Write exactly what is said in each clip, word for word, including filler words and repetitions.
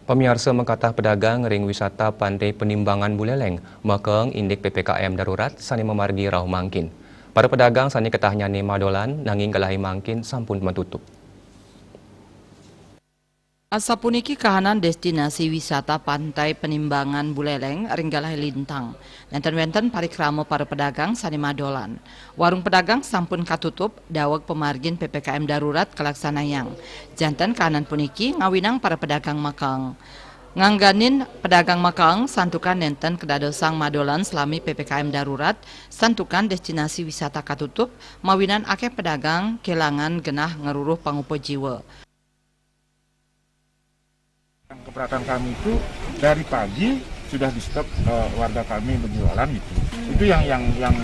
Pamiarsa, makatah pedagang ring wisata Pantai Penimbangan Buleleng makeeng indik P P K M darurat sane mamargi rauh mangkin. Para pedagang sane ketahnyane madolan nanging galahe mangkin sampun matutup. Asapuniki kahanan destinasi wisata Pantai Penimbangan Buleleng ring galahe lintang. Nenten wenten parikrama para pedagang sane madolan. Warung pedagang sampun katutup, daweg pamargin P P K M darurat kalaksanayang. Janten kahanan puniki ngawinang para pedagang makeeng. Ngangganin pedagang makeeng santukan nenten kadadosang madolan salami P P K M darurat, santukan destinasi wisata katutup, mawinan akeh pedagang kelangan genah ngruruh pangupa jiwa. Keberatan kami itu dari pagi sudah di-stop, eh, warga kami berjualan gitu. Itu yang yang yang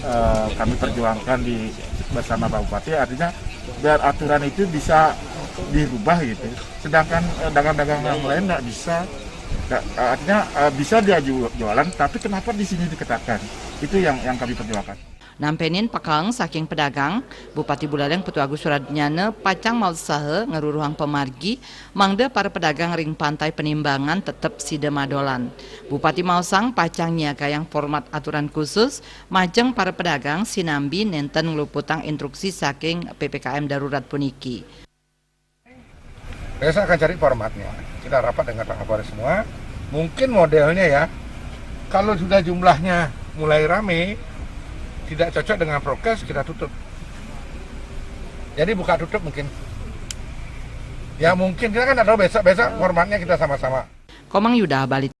eh, kami perjuangkan di bersama Pak Bupati, artinya biar aturan itu bisa dirubah gitu. Sedangkan eh, dagang-dagang yang lain nggak bisa, nggak, eh, artinya eh, bisa dia ju- jualan, tapi kenapa di sini diketatkan? Itu yang yang kami perjuangkan. Nampenin pakeeng saking pedagang, Bupati Buleleng Putu Agus Suradnyana pacang mausaha ngruruhang pamargi mangda para pedagang ring Pantai Penimbangan tetep sida madolan. Bupati maosang pacang nyiagayang format aturan khusus majeng para pedagang sinambi nenten ngluputang instruksi saking P P K M darurat puniki. Besok akan cari formatnya. Kita rapat dengan Pak Kapolres semua. Mungkin modelnya ya, kalau sudah jumlahnya mulai rame, tidak cocok dengan prokes, kita tutup. Jadi buka tutup mungkin. Ya mungkin, kita kan nggak tahu besok, besok formatnya kita sama-sama. Komang Yuda, Bali.